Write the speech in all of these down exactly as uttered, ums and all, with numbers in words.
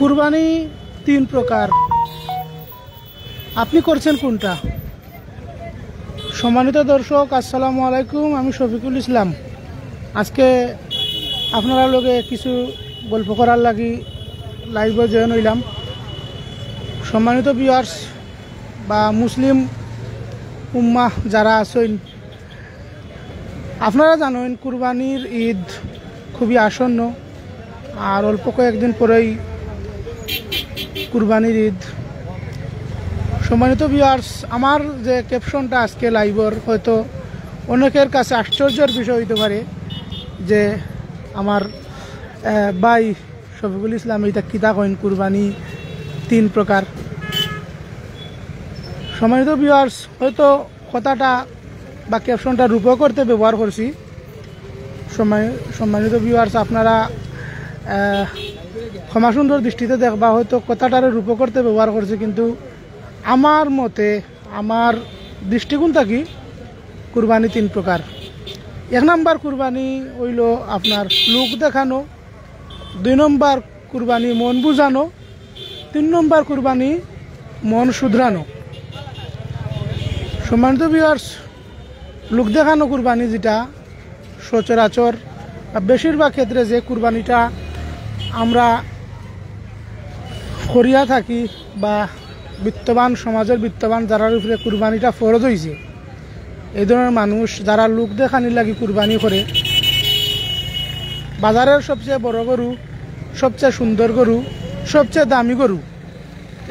কুরবানি তিন প্রকার, আপনি করছেন কোনটা? সম্মানিত দর্শক, আসসালামু আলাইকুম, আমি শফিকুল ইসলাম। আজকে আপনারার লগে কিছু গল্প করার লাগি লাইভো জয়েন অইলাম। সম্মানিত ভিউয়ার্স বা মুসলিম উম্মাহ যারা আছইন, আপনারা জানইন কুরবানির ঈদ খুবই আসন্ন, আর অল্প কয়েকদিন পরেই কুরবানির ঈদ। সম্মানিত ভিউয়ার্স, আমার যে ক্যাপশনটা আজকে লাইভর, হয়তো অনেকের কাছে আশ্চর্যের বিষয় অইতে পারে যে আমার, আহ, ভাই শফিকুল ইসলাম এইটা কিতা কইন, কুরবানি তিন প্রকার। সম্মানিত ভিউয়ার্স, হয়তো কথাটা বা ক্যাপশনটা রূপক অর্থে ব্যবহার করছি। সম্মানি-, সম্মানিত ভিউয়ার্স, আপনারা, আহ, ক্ষমা সুন্দর দৃষ্টিতে দেখবা, হয়তো কথাটারে রূপক অর্থে ব্যবহার করছি, কিন্তু আমার মতে, আমার দৃষ্টিকোণ থাকি কুরবানি তিন প্রকার। এক নাম্বার কুরবানি অইলো আপনার লোক দেখানো, দুই নম্বর কুরবানি মন বুঝানো, তিন নম্বর কুরবানি মন শুধরানো। সম্মানিত ভিউয়ার্স, লোক দেখানো কুরবানি যেটা সচরাচর বা বেশিরভাগ ক্ষেত্রে যে কুরবানিটা আমরা করিয়া থাকি বা বিত্তবান, সমাজের বিত্তবান যারার উপরে কুরবানিটা ফরজ অইছে, এই ধরনের মানুষ যারা লোক দেখানির লাগি কুরবানি করে, বাজারের সবচেয়ে বড় গরু, সবচেয়ে সুন্দর গরু, সবচেয়ে দামি গরু,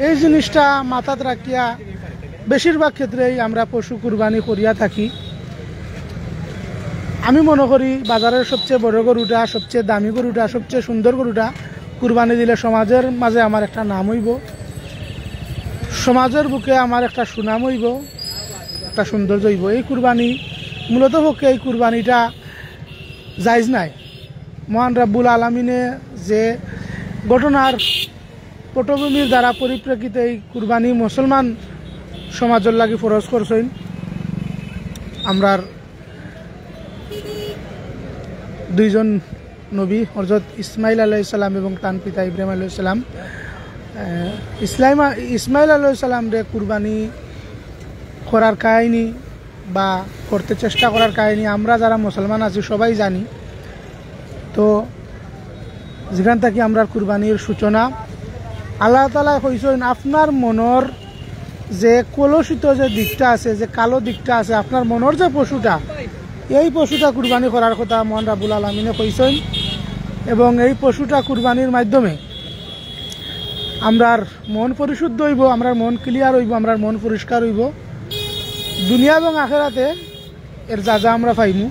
এই জিনিসটা মাথাত রাখিয়া বেশিরভাগ ক্ষেত্রেই আমরা পশু কুরবানি করিয়া থাকি। আমি মনে করি বাজারের সবচেয়ে বড় গরুটা, সবচেয়ে দামি গরুটা, সবচেয়ে সুন্দর গরুটা কুরবানি দিলে সমাজের মাঝে আমার একটা নাম অইবো, সমাজের বুকে আমার একটা সুনাম অইবো, একটা সৌন্দর্য অইবো। এই কুরবানি মূলত পক্ষে এই কুরবানিটা জায়েজ নায়। মহান রাব্বুল আলামিনে যে ঘটনার পটভূমির দ্বারা পরিপ্রেক্ষিতে এই কুরবানি মুসলমান সমাজর লাগি ফরজ করছইন। আমরার দুইজন নবী হযরত ইসমাইল আলাইহিস সালাম এবং তান পিতা ইব্রাহিম আলাইহিস সালাম, আহ, ইসলাম, ইসমাইল আলাইহিস সালামরে কুরবানি করার কাহিনী বা করতে চেষ্টা করার কাহিনী আমরা যারা মুসলমান আছি সবাই জানি। তো যেখান থাকি আমরার কুরবানির সূচনা, আল্লাহ তাআলায় কইছইন, আপনার মনর যে কলুষিত যে দিকটা আছে, যে কালো দিকটা আছে, আপনার মনর যে পশুটা, এই পশুটা কুরবানি করার কথা মহান রাব্বুল আলামিনে কইছইন। এবং এই পশুটা কুরবানির মাধ্যমে আমরার মন পরিশুদ্ধ অইবো, আমরার মন ক্লিয়ার অইবো, আমরার মন পরিষ্কার অইবো। দুনিয়া এবং আখেরাতে এর যা যা আমরা পাইমু।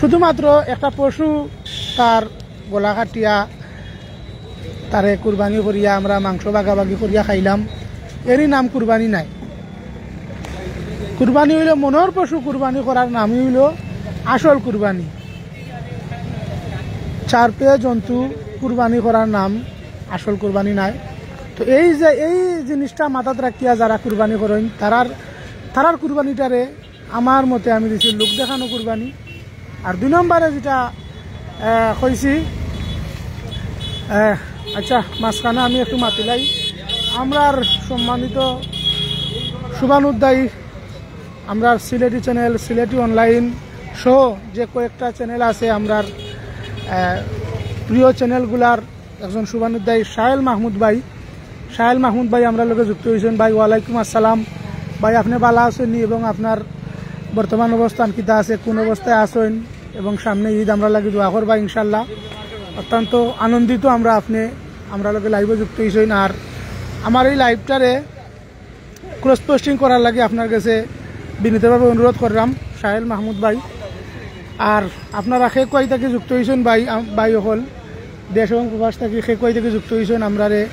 শুধুমাত্র একটা পশু তার গলা কাটিয়া তারে কুরবানি করিয়া আমরা মাংস ভাগাভাগি করিয়া খাইলাম, এরই নাম কুরবানি নায়। কুরবানি অইলো মনর পশু কুরবানি করার নামই অইলো আসল কুরবানি। চার পেয়ে জন্তু কুরবানি করার নাম আসল কুরবানি নায়। তো এই যে এই জিনিসটা মাথাত রাখিয়া যারা কুরবানি করইন, তারার তারার কুরবানিটারে আমার মতে আমি দিছি লোক দেখানো কুরবানি। আর দুই নম্বরে যেটা, আহ, কইছি, আহ, আচ্ছা, মাঝখানে আমি একটু মাতিলাই। আমরার সম্মানিত শুভানুদ্দায়ী, আমরার সিলেটি চ্যানেল, সিলেটি অনলাইন সহ যে কয়েকটা চ্যানেল আছে, আমরার, আহ, প্রিয় চ্যানেলগুলার একজন শুভানুদ্দায়ী সাহেল মাহমুদ ভাই। সাহেল মাহমুদ ভাই আমরার লগে যুক্ত অইছইন। ভাই, ওয়ালাইকুম আসসালাম। ভাই, আপনে ভালা আছইন নি এবং আপনার বর্তমান অবস্থান কিতা আছে, কোন অবস্থায় আছইন এবং সামনে ঈদ আমরার লাগি দোয়া করবা ইনশাআল্লাহ। অত্যন্ত আনন্দিত আমরা আপনে আমরার লগে লাইভো যুক্ত অইছইন। আর আমার এই লাইভটারে ক্রস পোস্টিং করার লাগি আপনার গেছে বিনীতভাবে অনুরোধ করলাম সাহেল মাহমুদ ভাই। আর আপনারা কে কই থাকি যুক্ত অইছইন ভাই, আম-, ভাই অকল, দেশ এবং প্রবাস থাকি কে কই থাকি যুক্ত অইছইন, আমরারে, এ,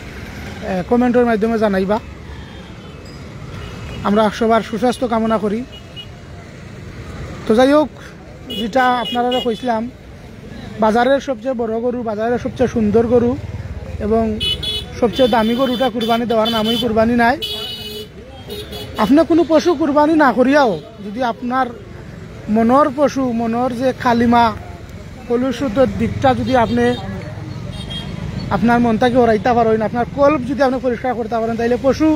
কমেন্টর মাধ্যমে জানাইবা। আমরা সবার সুস্বাস্থ্য কামনা করি। তো যাই হোক, যেটা আপনারারে কইছিলাম, বাজারের সবচেয়ে বড় গরু, বাজারের সবচেয়ে সুন্দর গরু এবং সবচেয়ে দামি গরুটা কুরবানি দেওয়ার নামই কুরবানি নায়। আপনে কোনো পশু কুরবানি না করিয়াও যদি আপনার মনর পশু, মনর যে কালিমা, কলুষিত দিকটা যদি আপনে আপনার মন থাকি হরাইতা পারইন, আপনার কলব যদি আপনে পরিষ্কার করতা পারইন, তাইলে পশু,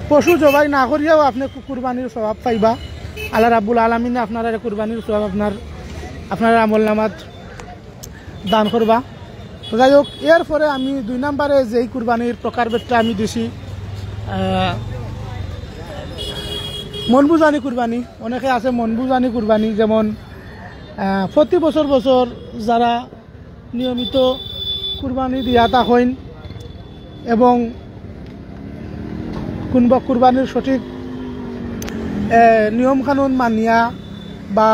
পশু জবাই না করিয়াও আপনে কু-, কুরবানির সওয়াব পাইবা। আল্লাহ রাব্বুল আলামিনে আপনারারে কুরবানির সওয়াব আপনার, আপনার আমল নামাত দান করবা। তো যাই হোক, এরপরে আমি দুই নম্বরে যেই কুরবানির প্রকারভেদটা আমি দিছি, আহ, মন বুঝানি কুরবানি। অনেকে আছে মন বুঝানি কুরবানি, যেমন, আহ, প্রতি বছর বছর যারা নিয়মিত কুরবানি দিয়া থাকইন এবং কুনবা কুরবানির সঠিক, এ, নিয়ম কানুন মানিয়া বা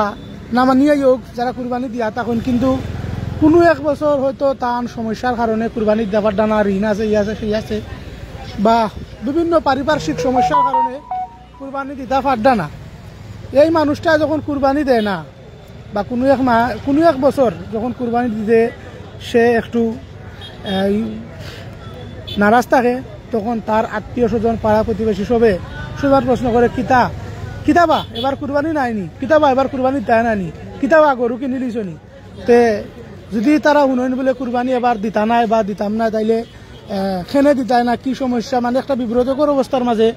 না মানিয়াই হোক, যারা কুরবানি দিয়া থাকইন, কিন্তু কুনু এক বছর হয়তো তান সমস্যার কারণে কুরবানি দিতা পাররা না, ঋণ আছে, ই আছে, সেই আছে, বা বিভিন্ন পারিপার্শ্বিক সমস্যার কারণে কুরবানি দিতা পাররা না, এই মানুষটা যখন কুরবানি দেয় না, বা কুনু এক মা-, কুনু এক বছর যখন কুরবানি দিতে সে একটু, এই, নারাজ থাকে, তখন তার আত্মীয় স্বজন, পাড়া প্রতিবেশী সবে সবার প্রশ্ন করে, "কিতা, কিতা বা এবার কুরবানি নাইনি? কিতা বা এবার কুরবানি দেয় নানি? কিতা বা গরু কিনিলিছনি?" তে যদি তারা হুনইন বুলে কুরবানি এবার দিতা নায় বা দিতাম না, তাইলে, আহ, কেনে দিতায় না, কি সমস্যা, মানে একটা বিব্রতকর অবস্থার মাঝে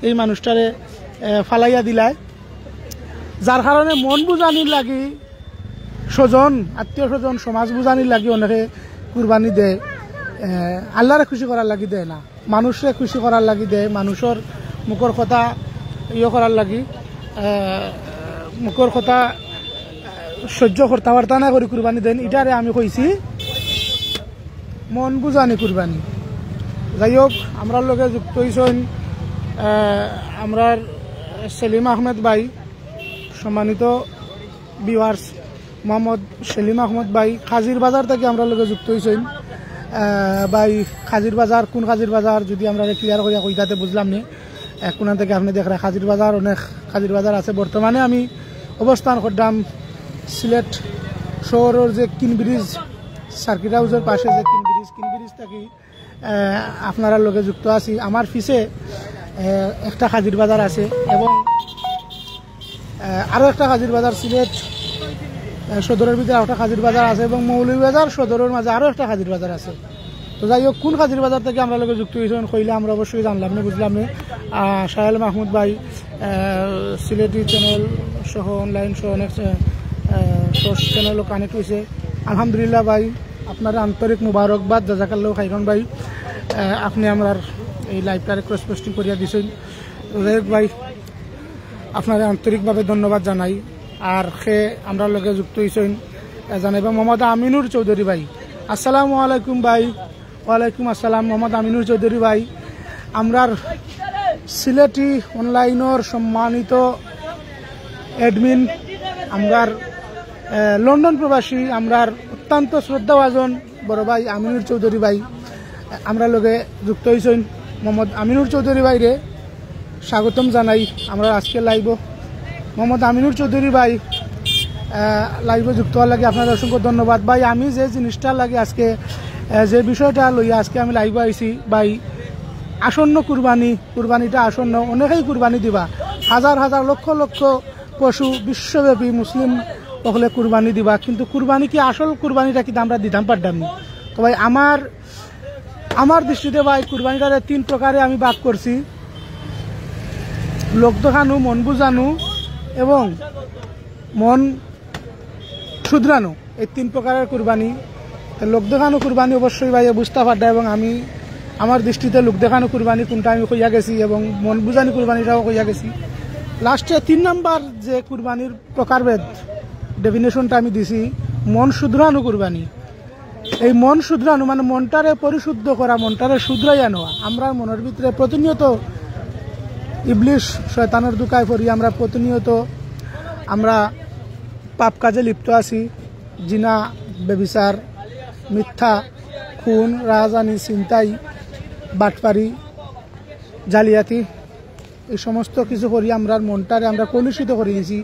এই মানুষটারে, আহ, ফালাইয়া দিলায়। যার কারণে মন বুঝানির লাগি স্বজন, আত্মীয় স্বজন, সমাজ বুঝানির লাগি অনেকে কুরবানি দেয়, আহ, আল্লাহরে খুশি করার লাগি দেয় না, মানুষরে খুশি করার লাগি দেয়, মানুষর মুখর কথা ইয়ে করার লাগি, আহ, মুখর কথা সহ্য করতা পারতা না করি কুরবানি দেন, ইটারে আমি কইছি মন বুঝানি কুরবানি। যাই হোক, আমরার লগে যুক্ত হইছইন, আহ, আমরার সেলিম আহমেদ ভাই, সম্মানিত ভিউয়ার্স, মোহাম্মদ সেলিম আহমদ ভাই কাজির বাজার থাকি আমরার লগে যুক্ত হইছইন। আহ, ভাই, কাজির বাজার, কোন কাজির বাজার, যদি আমরারে clear করিয়া কইতা তে বুঝলাম নি। আহ, কোনান থাকি আপনে দেখরা কাজির বাজার, অনেক কাজির বাজার আছে। বর্তমানে আমি অবস্থান কররাম সিলেট শহরর যে কিন ব্রিজ, সার্কিট হাউসর পাশে যে কিন ব্রিজ, কিন ব্রিজ থাকি আহ, আপনারার লগে যুক্ত আছি। আমার পিছে, আহ, একটা কাজির বাজার আছে এবং, আহ, আরো একটা কাজির বাজার সিলেট, আহ, সদরর ভিতরে একটা কাজির বাজার আছে এবং মৌলভীবাজার সদরর মাঝে আরো একটা কাজির বাজার আছে। তো যাই হোক, কোন কাজির বাজার থাকি আমরার লগে যুক্ত হইছইন কইলে আমরা অবশ্যই জানলাম নি, বুঝলাম নি। আহ, সাহেল মাহমুদ ভাই, আহ, সিলেটি চ্যানেল সহ অনলাইন সহ অনেক, আহ, আহ, সোর্স চ্যানেলও কানেক্ট হইছে। আলহামদুলিল্লাহ ভাই, আপনারে আন্তরিক মুবারকবাদ, জাজাকাল্লাহু খাইরান ভাই। আহ, আপনে আমরার এই লাইভটারে ক্রস পোস্টিং করিয়া দিছইন। তো যাই হোক ভাই, আপনারে আন্তরিকভাবে ধন্যবাদ জানাই। আর কে আমরার লগে যুক্ত হইছইন, আহ, জানাইবা মোহাম্মদ আমিনুর চৌধুরী ভাই। আসসালামু আলাইকুম ভাই। ওয়ালাইকুম আসসালাম, মোহাম্মদ আমিনুর চৌধুরী ভাই। আমরার সিলেটি অনলাইনর সম্মানিত অ্যাডমিন, আমরার, আহ, লন্ডন প্রবাসী, আমরার অত্যন্ত শ্রদ্ধাভাজন বড় ভাই আমিনুর চৌধুরী ভাই, আমরার লগে যুক্ত হইছইন। মোহাম্মদ আমিনুর চৌধুরী ভাইরে স্বাগতম জানাই আমরার আজকে লাইভও। মোহাম্মদ আমিনুর চৌধুরী ভাই, আহ, লাইভও যুক্ত হওয়ার লাগি আপনারে অসংখ্য ধন্যবাদ। ভাই, আমি যে জিনিসটার লাগি আজকে, আহ, যে বিষয়টা লইয়া আজকে আমি লাইভও আইছি, ভাই, আসন্ন কুরবানি, কুরবানিটা আসন্ন, অনেকেই কুরবানি দিবা, হাজার হাজার, লক্ষ লক্ষ পশু বিশ্বব্যাপী মুসলিম অকলে কুরবানি দিবা, কিন্তু কুরবানি কি আসল কুরবানিটা কিন্তু আমরা দিতাম পারতাম না। তো ভাই, আমার, আমার দৃষ্টিতে ভাই, কুরবানিটারে তিন প্রকারে আমি ভাগ করছি, লোক দেখানো, মন বুঝানো এবং মন শুধরানো, এই তিন প্রকারের কুরবানি। তো লোক দেখানো কুরবানি অবশ্যই ভাইয়ে বুঝতা পাররা, এবং আমি আমার দৃষ্টিতে লোক দেখানো কুরবানি কোনটা আমি কইয়া গেছি এবং মন বুঝানি কুরবানিটাও কইয়া গেছি। লাস্টে তিন নাম্বার যে কুরবানির প্রকারভেদ, ডেফিনেশনটা আমি দিছি মন শুধরানো কুরবানি। এই মন শুধরানো মানে মনটারে পরিশুদ্ধ করা, মনটারে শুধরাইয়া নেওয়া। আমরার মনর ভিতরে প্রতিনিয়ত ইবলিশ শয়তানর ধোকায় পড়ি, আমরা প্রতিনিয়ত আমরা পাপ কাজে লিপ্ত আছি। জিনা, ব্যভিচার, মিথ্যা, খুন, রাহাজানি, ছিনতাই, বাটপারি, জালিয়াতি, এই সমস্ত কিছু করি আমরার মনটারে আমরা কলুষিত করি দিছি।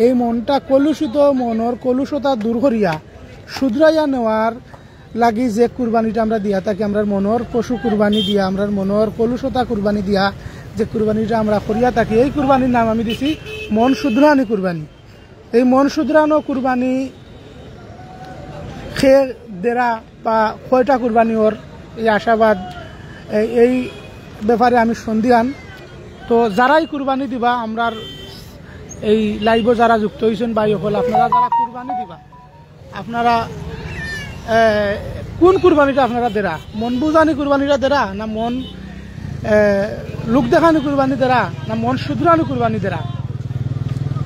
এই মনটা কলুষিত, মনর কলুষতা দূর করিয়া শুধরাইয়া নেওয়ার লাগি যে কুরবানিটা আমরা দিয়া থাকি, আমরার মনর পশু কুরবানি দিয়া, আমরার মনর কলুষতা কুরবানি দিয়া যে কুরবানিটা আমরা করিয়া থাকি, এই কুরবানির নাম আমি দিছি মন শুধরানি কুরবানি। এই মন শুধরানো কুরবানি কে দেরা বা কয়টা কুরবানি অর, এই আশাবাদ, এই, এই ব্যাপারে আমি সন্দিহান। তো যারাই কুরবানি দিবা, আমরার এই লাইভো যারা যুক্ত অইছইন ভাই অকল, আপনারা যারা কুরবানি দিবা, আপনারা, এ, কোন কুরবানিটা আপনারা দেরা? মন বুঝানি কুরবানিটা দেরা, না মন, এ, লোক দেখানি কুরবানি দেরা, না মন শুধরানি কুরবানি দেরা?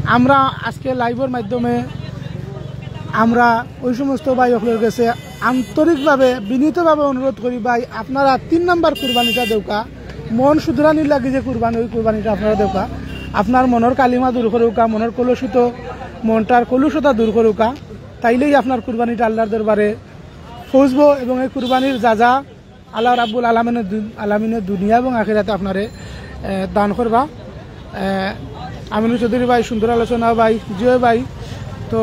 আমরা আজকে লাইভর মাধ্যমে আমরা ওই সমস্ত ভাই অকলর গেছে আন্তরিকভাবে, বিনীতভাবে অনুরোধ করি ভাই, আপনারা তিন নাম্বার কুরবানিটা দেউক্কা, মন শুধরানির লাগি যে কুরবানি, ওই কুরবানিটা আপনারা দেউক্কা। আপনার মনর কালিমা দূর করউক্কা, মনর কলুষিত, মনটার কলুষতা দূর করউক্কা, তাইলেই আপনার কুরবানিটা আল্লাহর দরবারে পৌঁছবো এবং এই কুরবানির যা যা আল্লাহ রাব্বুল আলামিনে দু-, আলামিনে দুনিয়া এবং আখিরাতে আপনারে, এ, দান করবা। এ, আমিনুল চৌধুরী ভাই, সুন্দর আলোচনা ভাই, জিও ভাই। তো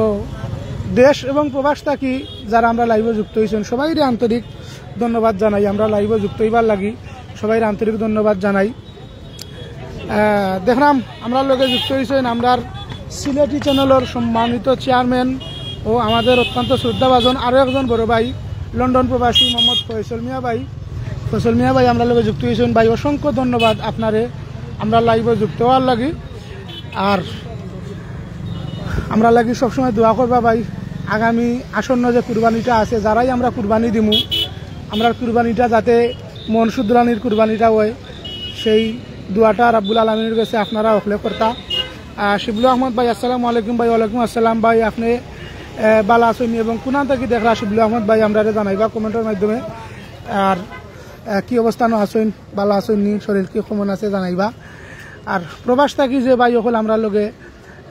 দেশ এবং প্রবাস থাকি যারা আমরা লাইভো যুক্ত অইছইন, সবাইরে আন্তরিক ধন্যবাদ জানাই। আমরা লাইভো যুক্ত অইবার লাগি সবাইরে আন্তরিক ধন্যবাদ জানাই। আহ, দেখরাম, আমরার লগে যুক্ত অইছইন আমরার সিলেটি চ্যানেলর সম্মানিত চেয়ারম্যান ও আমাদের অত্যন্ত শ্রদ্ধাভাজন আরো একজন বড় ভাই, লন্ডন প্রবাসী মোহাম্মদ ফয়সল মিয়া ভাই। ফয়সল মিয়া ভাই আমরার লগে যুক্ত অইছইন। ভাই, অসংখ্য ধন্যবাদ আপনারে আমরার লাইভো যুক্ত অওয়ার লাগি। আর আমরার লাগি সবসময় দোয়া করবা ভাই। আগামী আসন্ন যে কুরবানিটা আছে, যারাই আমরা কুরবানি দিমু, আমরার কুরবানিটা যাতে মন শুধরানির কুরবানিটা অয়, সেই দোয়াটা রাব্বুল আলামিনর গেছে আপনারা অকলে করতা। আহ, শিবলু আহমদ ভাই, আসসালামু আলাইকুম ভাই। ওয়ালাইকুম আসসালাম ভাই। আপনে, আহ, ভালা আছইন নি এবং কুনান থাকি দেখরা শিবলু আহমদ ভাই, আমরারে জানাইবা কমেন্টর মাধ্যমে। আর, আহ, কি অবস্থানো আছইন, ভালা আছইন নি, শরীর কি কেমন আছে জানাইবা। আর প্রবাস থাকি যে ভাই অকল আমরার লগে,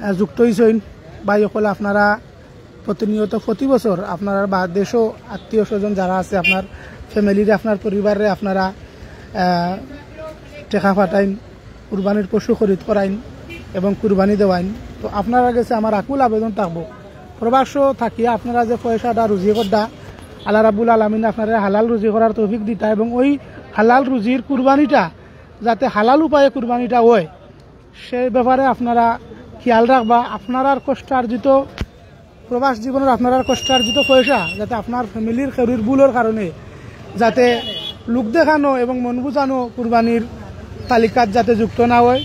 আহ, যুক্ত অইছইন, ভাই অকল আপনারা প্রতিনিয়ত প্রতি বছর আপনারার বা দেশো আত্মীয় স্বজন যারা আছে, আপনার ফ্যামিলিরে, আপনার পরিবাররে আপনারা, আহ, টেকা পাঠাইন, কুরবানির পশু খরিদ করাইন এবং কুরবানি দেওয়াইন। তো আপনারার গেছে আমার আকুল আবেদন থাকবো, প্রবাসো থাকিয়া আপনারা যে পয়সাটা রুজি কররা, আল্লাহ রাব্বুল আলামিন আপনারে হালাল রুজি করার তৌফিক দিতা এবং ওই হালাল রুজির কুরবানিটা যাতে হালাল উপায়ে কুরবানিটা অয়, সে ব্যাপারে আপনারা খেয়াল রাখবা। আপনারার কষ্টার্জিত, প্রবাস জীবনর আপনারার কষ্টার্জিত পয়সা যাতে আপনার ফ্যামিলির কেউরির ভুলর কারণে যাতে লোক দেখানো এবং মন বুঝানো কুরবানির তালিকাত যাতে যুক্ত না অয়,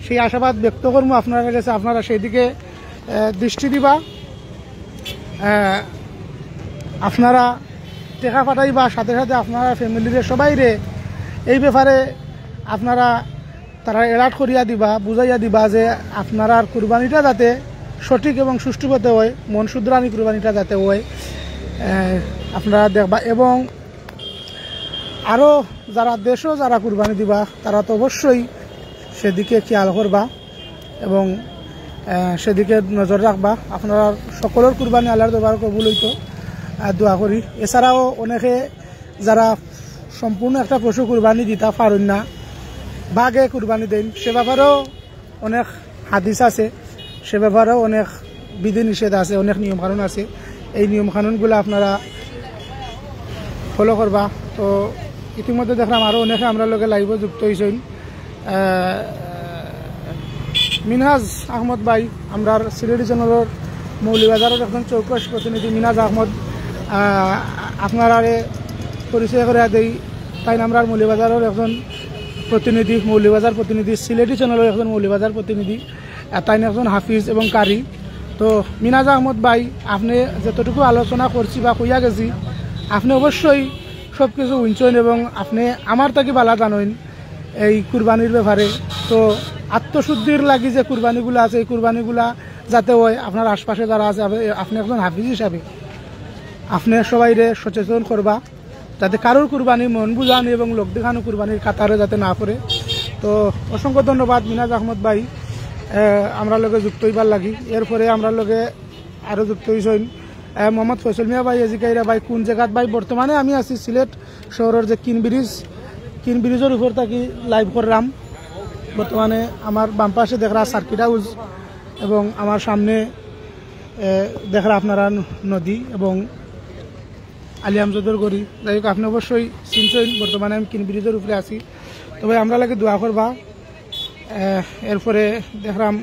সেই আশাবাদ ব্যক্ত করমু আপনারার গেছে। আপনারা সেই দিকে, আহ, দৃষ্টি দিবা। আহ, আপনারা টেকা পাঠাইবা, সাথে সাথে আপনারা ফ্যামিলিরে সবাইরে এই ব্যাপারে আপনারা তারা অ্যালার্ট করিয়া দিবা, বুঝাইয়া দিবা যে আপনারার কুরবানিটা যাতে সঠিক এবং সুষ্ঠু পথে অয়, মন শুধরানি কুরবানিটা যাতে অয়, আহ, আপনারা দেখবা। এবং আরো যারা দেশো যারা কুরবানি দিবা, তারা তো অবশ্যই সেদিকে খেয়াল করবা এবং, আহ, সেদিকে নজর রাখবা। আপনারা সকলর কুরবানি আল্লাহর দরবারে কবুল অইতো, আহ, দোয়া করি। এছাড়াও অনেকে যারা সম্পূর্ণ একটা পশু কুরবানি দিতা পারইন না, ভাগে কুরবানি দেইন, সে ব্যাপারেও অনেক হাদিস আছে, সে ব্যাপারেও অনেক বিধি নিষেধ আছে, অনেক নিয়ম কানুন আছে। এই নিয়ম কানুনগুলো আপনারা ফলো করবা। তো ইতিমধ্যে দেখলাম আরো অনেকে আমরার লগে লাইভো যুক্ত অইছইন। আহ, মিনহাজ আহমদ ভাই, আমরার সিলেটি চ্যানেলর মৌলভীবাজারর একজন চৌকস প্রতিনিধি মিনহাজ আহমদ, আহ, আপনারারে পরিচয় করিয়া দেই। তাইন আমরার মৌলভীবাজারর একজন প্রতিনিধি, মৌলভীবাজার প্রতিনিধি, সিলেটি চ্যানেলর একজন মৌলভীবাজার প্রতিনিধি। আহ, তাইন একজন হাফিজ এবং কারি। তো মিনহাজ আহমদ ভাই, আপনে যতটুকু আলোচনা করছি বা কইয়া গেছি, আপনে অবশ্যই সব কিছু হুনছইন এবং আপনে আমার থাকি ভালা জানইন এই কুরবানির ব্যাপারে। তো আত্মশুদ্ধির লাগি যে কুরবানিগুলা আছে, এই কুরবানিগুলা যাতে অয়, আপনার আশপাশে যারা আছে, আপনে, আপনে একজন হাফিজ হিসাবে আপনে সবাইরে সচেতন করবা, যাতে কারোর কুরবানি মন বুঝানি এবং লোক দেখানো কুরবানির কাতারে যাতে না পড়ে। তো অসংখ্য ধন্যবাদ মিনহাজ আহমদ ভাই, আহ, আমরার লগে যুক্ত অইবার লাগি। এরপরে আমরার লগে আরো যুক্ত অইছইন, আহ, মোহাম্মদ ফয়সল মিয়া ভাই। এজিকাইরা ভাই, কোন জাগাত ভাই? বর্তমানে আমি আছি সিলেট শহরর যে কিন ব্রিজ, কিন ব্রিজর উপর থাকি লাইভ কররাম। বর্তমানে আমার বাম পাশে দেখরা সার্কিট হাউস এবং আমার সামনে, এ, দেখরা আপনারা ন-, নদী এবং আলী আমজদর গড়ি। যাই হোক, আপনে অবশ্যই চিনছইন, বর্তমানে আমি কিন ব্রিজর উপরে আছি। তবে আমরার লাগি দোয়া করবা। আহ, এরপরে দেখলাম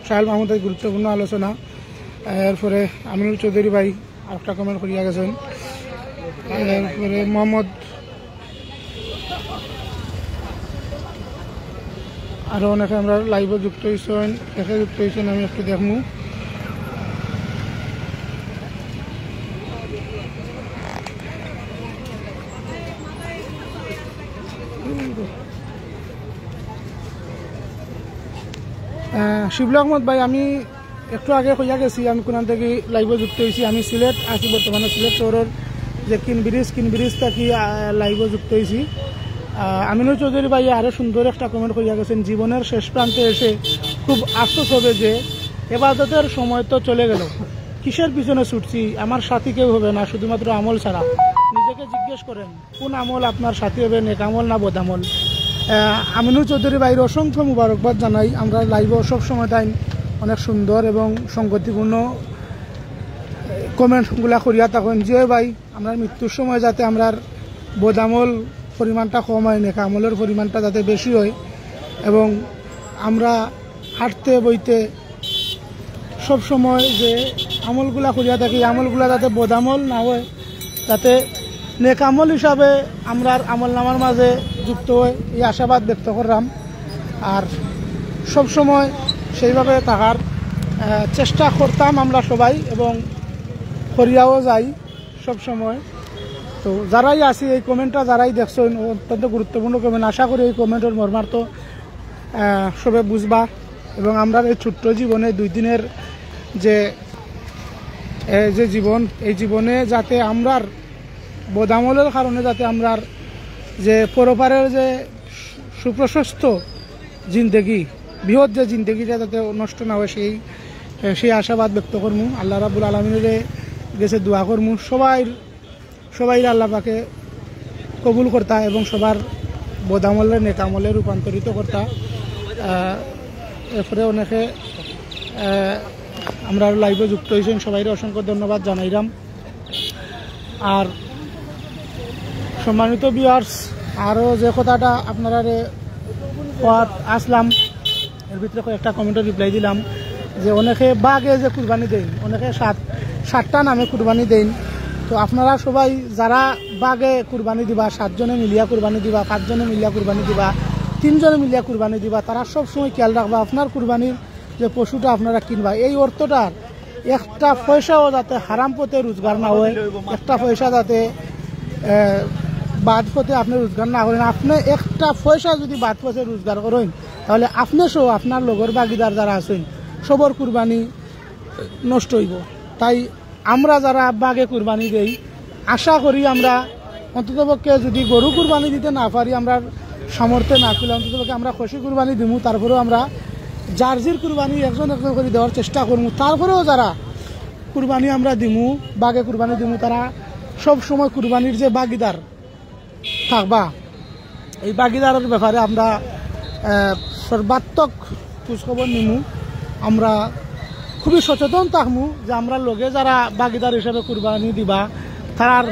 সাহেল মাহমুদের গুরুত্বপূর্ণ আলোচনা। আহ, এরপরে আমিনুল চৌধুরী ভাই আরেকটা কমেন্ট করিয়া গেছইন। এরপরে মোহাম্মদ আরো অনেকে আমরার live-ও যুক্ত অইছইন, কে কে যুক্ত অইছইন আমি একটু দেখমু। আহ, শিবলু আহমদ ভাই, আমি একটু আগে কইয়া গেছি আমি কুনান থাকি live-ও যুক্ত অইছি। আমি সিলেট আছি বর্তমানে, সিলেট শহরর যে কিন ব্রিজ, কিন ব্রিজ থাকি, আহ, live-ও যুক্ত অইছি। আহ, আমিনুর চৌধুরী ভাই আরো সুন্দর একটা comment কইয়া গেছেন, "জীবনের শেষ প্রান্তে এসে খুব আফসোস হবে যে এবাদতের সময় তো চলে গেল, কিসের পিছনে ছুটছি, আমার সাথী কেউ হবে না, শুধুমাত্র আমল ছাড়া।" নিজেকে জিজ্ঞেস করেন, কোন আমল আপনার সাথী হবে, নেক আমল না বদ আমল? আহ, আমিনুর চৌধুরী ভাইরে অসংখ্য মুবারকবাদ জানাই। আমরার live-ও সব সময় তাইন অনেক সুন্দর এবং সঙ্গতিপূর্ণ comment গুলা করিয়া থাকইন। যে ভাই, আমরার মৃত্যুর সময় যাতে আমরার বদ আমল পরিমাণটা কম হয়, নেক আমলর পরিমাণটা যাতে বেশি হয়, এবং আমরা হাঁটতে বইতে সব সময় যে আমলগুলা করিয়া থাকি, এই আমলগুলা যাতে বদ আমল না হয়, যাতে নেক আমল হিসাবে আমরার আমল নামার মাঝে যুক্ত হয়, এই আশাবাদ ব্যক্ত করলাম। আর সব সময় সেইভাবে থাকার, আহ, চেষ্টা করতাম আমরা সবাই, এবং করিয়াও যাই সব সময়। তো যারাই আছি, এই comment-টা যারাই দেখছইন, অত্যন্ত গুরুত্বপূর্ণ comment। আশা করি এই comment-র মর্মার্থ, আহ, সবে বুঝবা। এবং আমরার এই ছোট্ট জীবনে দুই দিনের যে, এ, যে জীবন, এই জীবনে যাতে আমরার বদামলের কারণে যাতে আমরার যে পরপারের যে সু-, সুপ্রশস্ত জিন্দেগি, বৃহৎ যে জিন্দেগিটা যাতে নষ্ট না হয়, সেই, এ, সেই আশাবাদ ব্যক্ত করমু। আল্লাহ রাব্বুল আলামিনের গেছে দোয়া করমু, সবাই, সবাইরে আল্লাহ পাকে কবুল করতা এবং সবার বদামলে নেক আমলে রূপান্তরিত করতা। আহ, এরপরে অনেকে, আহ, আমরার live-ও যুক্ত অইছইন, সবাইরে অসংখ্য ধন্যবাদ জানাইলাম। আর সম্মানিত viewers, আরো যে কথাটা আপনারারে কওয়াত আসলাম, এর ভিতরে কয়েকটা comment-র reply দিলাম যে অনেকে বাগে যে কুরবানি দেইন, অনেকে সাত, সাতটা নামে কুরবানি দেইন। তো আপনারা সবাই যারা বাগে কুরবানি দিবা, সাতজনে মিলিয়া কুরবানি দিবা, পাঁচজনে মিলিয়া কুরবানি দিবা, তিনজনে মিলিয়া কুরবানি দিবা, তারা সব সময় খেয়াল রাখবা আপনার কুরবানির যে পশুটা আপনারা কিনবা, এই অর্থটার একটা পয়সাও যাতে হারাম পথে রোজগার না হয়, একটা পয়সা যাতে, এ, বাদ পথে আপনি রোজগার না করেন। আপনি একটা পয়সা যদি বাদ পথে রোজগার করেন, তাহলে আপনি সহ আপনার লগর ভাগিদার যারা আছেন, সবর কুরবানি নষ্ট হইব। তাই আমরা যারা বাগে কুরবানি দেই, আশা করি আমরা অন্ততপক্ষে যদি গরু কুরবানি দিতে না পারি, আমরা সামর্থ্যে না খুলে, অন্ততপক্ষে আমরা খাসি কুরবানি দিমু, তারপরেও আমরা জার্সির কুরবানি একজন একজন করে দেওয়ার চেষ্টা করমু। তারপরেও যারা কুরবানি আমরা দিমু, বাগে কুরবানি দিমু, তারা সব সময় কুরবানির যে ভাগিদার থাকবা, এই ভাগিদারের ব্যাপারে আমরা, আহ, সর্বাত্মক খোঁজখবর নিমু। আমরা খুবই সচেতন থাকমু যে আমরা লগে যারা ভাগিদার হিসাবে কুরবানি দিবা, তারার,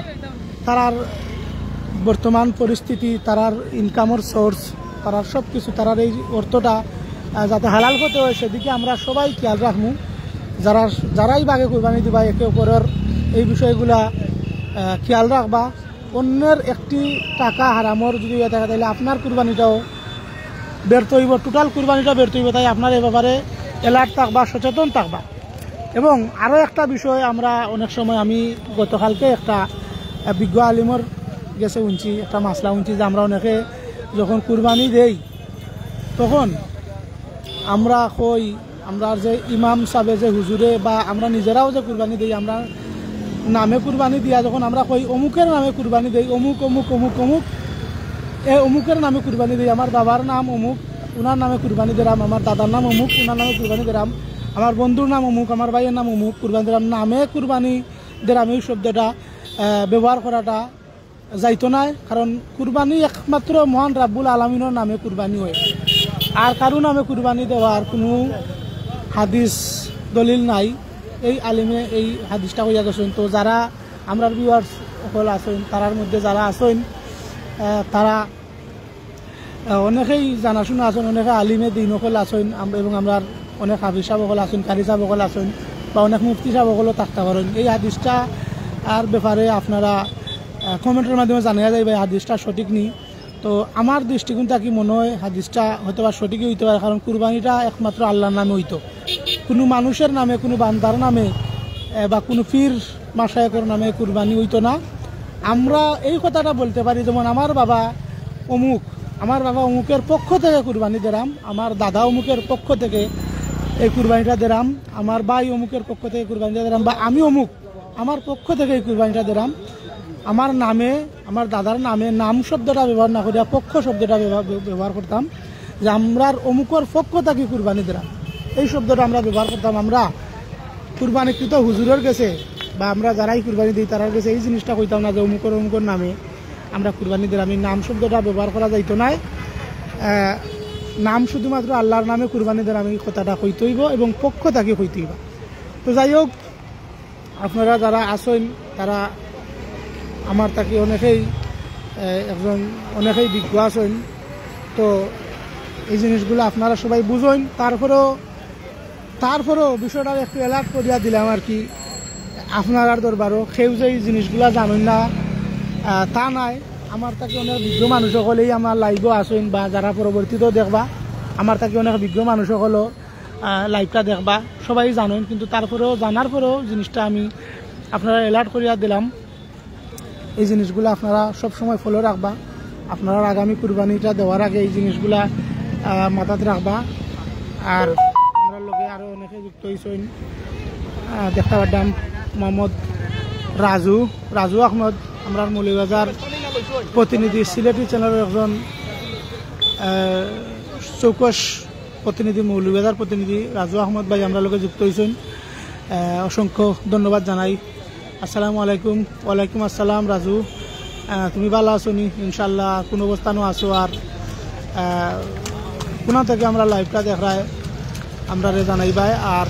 তারার বর্তমান পরিস্থিতি, তারার ইনকামর সোর্স, তারার সব কিছু, তারার এই অর্থটা, আহ, যাতে হালাল হতে হয়, সেদিকে আমরা সবাই খেয়াল রাখমু। যারা, যারাই বাগে কুরবানি দিবা, একে অপরের এই বিষয়গুলা, আহ, খেয়াল রাখবা। অন্যের একটি টাকা হারামর যদি ইয়ে থাকে, তাহলে আপনার কুরবানিটাও ব্যর্থ হইব, টোটাল কুরবানিটা ব্যর্থ হইব। তাই আপনার এই ব্যাপারে অ্যালার্ট থাকবা, সচেতন থাকবা। এবং আরও একটা বিষয়, আমরা অনেক সময়, আমি গতকালকে একটা, আহ, বিজ্ঞ আলিমর গেছে শুনছি, একটা মাসলা শুনছি যে আমরা অনেকে যখন কুরবানি দেই, তখন আমরা কই, আমরা যে ইমাম সাহেবে, যে হুজুরে, বা আমরা নিজেরাও যে কুরবানি দেই, আমরা নামে কুরবানি দিয়া যখন আমরা কই, "অমুকের নামে কুরবানি দেই, অমুক, অমুক, অমুক, অমুক, এ অমুকের নামে কুরবানি দেই, আমার বাবার নাম অমুক, উনার নামে কুরবানি দিলাম, আমার দাদার নাম অমুক, উনার নামে কুরবানি দিলাম, আমার বন্ধুর নাম অমুক, আমার ভাইয়ের নাম অমুক, কুরবানি দিলাম", নামে কুরবানি দিলাম, এই শব্দটা, আহ, ব্যবহার করাটা যাইতো নায়, কারণ কুরবানি একমাত্র মহান রাব্বুল আলামিনের নামে কুরবানি হয়, আর কারো নামে কুরবানি দেওয়ার কোনো হাদিস দলিল নাই। এই আলিমে এই হাদিসটা কইয়া গেছেন। তো যারা আমরার ভিউয়ার্স সকল আছেন, তারার মধ্যে যারা আছেন, আহ, তারা, আহ, অনেকেই জানাশোনা আছেন, অনেকে আলিমে দিন সকল আছেন, আম-, এবং আমরার অনেক হাফিজ সাহেব সকল আছেন, কারি সাহেব সকল আছেন, বা অনেক মুফতি সাহেব সকলও থাকতে পারেন। এই হাদিসটা আর ব্যাপারে আপনারা, আহ, কমেন্টের মাধ্যমে জানিয়ে যাইবা, এই হাদিসটা সঠিক নি। তো আমার দৃষ্টিকোণ থাকি মনে হয় হাদিসটা হয়তো বা সঠিকই হইতে পারে, কারণ কুরবানিটা একমাত্র আল্লাহর নামে হইতো, কোনো মানুষের নামে, কোনো বান্দার নামে, এ, বা কোনো পীর মাশায়েখর নামে কুরবানি হইতো না। আমরা এই কথাটা বলতে পারি, যেমন আমার বাবা অমুক, আমার বাবা অমুকের পক্ষ থেকে কুরবানি দিলাম, আমার দাদা অমুকের পক্ষ থেকে এই কুরবানিটা দিলাম, আমার ভাই অমুকের পক্ষ থেকে কুরবানিটা দিলাম, বা আমি অমুক, আমার পক্ষ থেকে এই কুরবানিটা দিলাম। আমার নামে, আমার দাদার নামে নাম শব্দটা ব্যবহার না করিয়া পক্ষ শব্দটা ব্যবহার, ব্যবহার করতাম, যে আমরার অমুকর পক্ষ থাকি কুরবানি দিলাম, এই শব্দটা আমরা ব্যবহার করতাম। আমরা কুরবানিকৃত হুজুরের গেছে বা আমরা যারাই কুরবানি দিই তারার গেছে এই জিনিসটা কইতাম না যে অমুকর অমুকর নামে আমরা কুরবানি দিলাম, এই নাম শব্দটা ব্যবহার করা যাইতো নায়। আহ, নাম শুধুমাত্র আল্লাহর নামে কুরবানি দিলাম, এই কথাটা কইতে হইব এবং পক্ষ থাকি কইতে হইব। তো যাই হোক, আপনারা যারা আছেন, তারা আমার থাকি অনেকেই, এ, একজন অনেকেই বিজ্ঞ আছেন। তো এই জিনিসগুলো আপনারা সবাই বুঝেন। তারপরেও, তারপরেও বিষয়টা একটু অ্যালার্ট করিয়া দিলাম আর কি। আপনারার দরবারও কেউ যে এই জিনিসগুলা জানেন না, আহ, তা নাই। আমার থাকি অনেক বিজ্ঞ মানুষ সকলেই আমার লাইভও আছেন বা যারা পরবর্তীতেও দেখবা, আমার থাকি অনেক বিজ্ঞ মানুষ সকলও আহ, লাইভটা দেখবা, সবাই জানেন, কিন্তু তারপরেও, জানার পরেও জিনিসটা আমি আপনারা অ্যালার্ট করিয়া দিলাম। এই জিনিসগুলো আপনারা সব সময় ফলো রাখবা, আপনারা আগামী কুরবানিটা দেওয়ার আগে এই জিনিসগুলা, আহ, মাথাত রাখবা। আর আমরার লগে আরও অনেকে যুক্ত হইছেন, আহ, দেখতে পারলাম মোহাম্মদ রাজু, রাজু আহমদ, আমরার মৌলভীবাজার প্রতিনিধি, সিলেটি চ্যানেলের একজন, আহ, চৌকস প্রতিনিধি, মৌলভীবাজার প্রতিনিধি রাজু আহমদ ভাই আমরার লগে যুক্ত হইছেন। আহ, অসংখ্য ধন্যবাদ জানাই। আসসালামু আলাইকুম। ওয়ালাইকুম আসসালাম রাজু। আহ, তুমি ভালা আছো নি? ইনশাআল্লাহ কোন অবস্থানও আছো আর, আহ, কোনা থাকি আমরার লাইভটা দেখরায় আমরারে জানাইবায় আর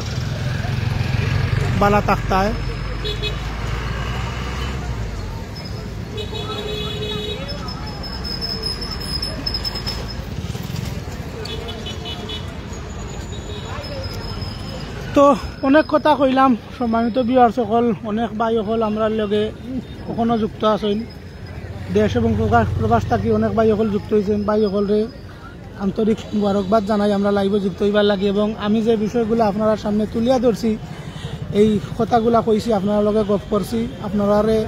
ভালা থাকতায়। তো অনেক কথা কইলাম, সম্মানিত ভিউয়ার্স সকল, অনেক ভাই সকল আমরার লগে অখনো যুক্ত আছেন, দেশ এবং প্রবাস, প্রবাস থাকি অনেক ভাই সকল যুক্ত হইছেন। ভাই সকলরে আন্তরিক মুবারকবাদ জানাই আমরা লাইভে যুক্ত হইবার লাগি, এবং আমি যে বিষয়গুলো আপনারার সামনে তুলিয়া ধরছি, এই কথাগুলা কইছি, আপনারার লগে গপ করছি, আপনারারে,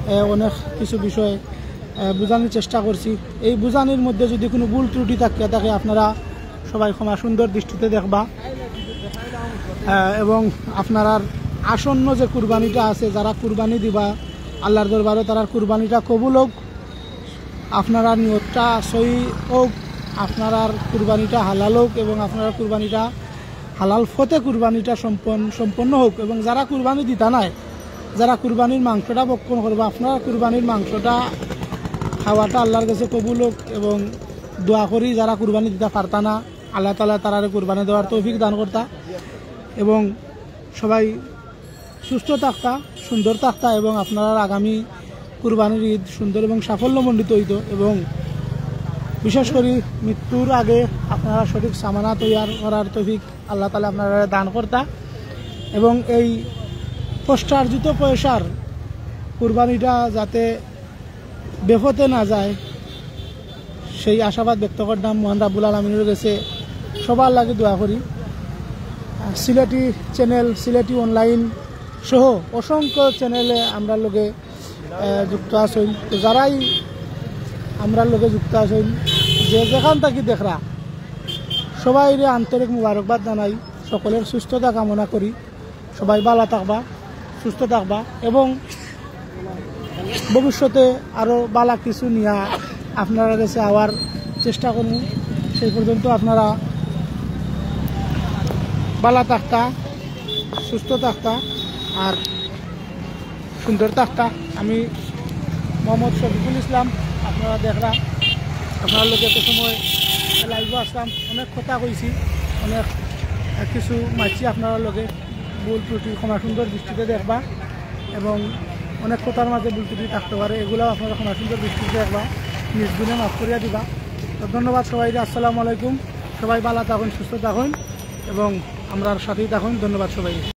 এ, অনেক কিছু বিষয়, এ, বুঝানোর চেষ্টা করছি। এই বুঝানোর মধ্যে যদি কোনো ভুল ত্রুটি থাকিয়া থাকে, আপনারা সবাই ক্ষমা সুন্দর দৃষ্টিতে দেখবা। এ, এবং আপনারার আসন্ন যে কুরবানিটা আছে, যারা কুরবানি দিবা আল্লাহর দরবারে, তারার কুরবানিটা কবুল হোক। আপনারার নিয়তটা সহি হোক, আপনারার কুরবানিটা হালাল হোক এবং আপনারার কুরবানিটা হালাল পথে কুরবানিটা সম্পন্ন, সম্পন্ন হোক। এবং যারা কুরবানি দিতা নাই, যারা কুরবানির মাংসটা ভক্ষণ করবা, আপনারা কুরবানির মাংসটা খাওয়াটা আল্লাহর কাছে কবুল হোক। এবং দোয়া করি যারা কুরবানি দিতা পারতা না, আল্লাহ তাআলা তারারে কুরবানি দেওয়ার তৌফিক দান করতা। এবং সবাই সুস্থ থাকতা, সুন্দর থাকতা এবং আপনারার আগামী কুরবানির ঈদ সুন্দর এবং সাফল্যমণ্ডিত হইতো। এবং বিশেষ করি মৃত্যুর আগে আপনারা সঠিক সামানা তৈয়ার করার তৌফিক আল্লাহ তাআলা আপনারারে দান করতা। এবং এই কষ্টার্জিত পয়সার কুরবানিটা যাতে বেপথে না যায়, সেই আশাবাদ ব্যক্ত করতাম। মহান রাব্বুল আলামিনের কাছে সবার লাগি দোয়া করি। আহ, সিলেটি চ্যানেল, সিলেটি অনলাইন সহ অসংখ্য চ্যানেলে আমরার লগে, আহ, যুক্ত আছেন। তো যারাই আমরার লগে যুক্ত আছেন, যে যেখান থাকি দেখরা, সবাইরে আন্তরিক মুবারকবাদ জানাই, সকলের সুস্থতা কামনা করি। সবাই ভালা থাকবা, সুস্থ থাকবা এবং ভবিষ্যতে আরও ভালা কিছু নিয়া আপনারার কাছে আওয়ার চেষ্টা করমু। সেই পর্যন্ত আপনারা ভালা থাকতা, সুস্থ থাকতা আর সুন্দর থাকতা। আমি মোহাম্মদ শফিকুল ইসলাম, আপনারা দেখরা, আপনারার লগে এত সময় লাইভও আসলাম, অনেক কথা কইছি, অনেক, আহ, কিছু মাতছি আপনারার লগে। ভুল ত্রুটি ক্ষমা সুন্দর দৃষ্টিতে দেখবা এবং অনেক কথার মাঝে ভুল ত্রুটি থাকতে পারে, এগুলাও আপনারা ক্ষমা সুন্দর দৃষ্টিতে দেখবা, নিজ গুণে মাফ করিয়া দিবা। তো ধন্যবাদ সবাইকে, আসসালামু আলাইকুম। সবাই ভালা থাকইন, সুস্থ থাকইন এবং আমরার সাথেই থাকইন। ধন্যবাদ সবাইকে।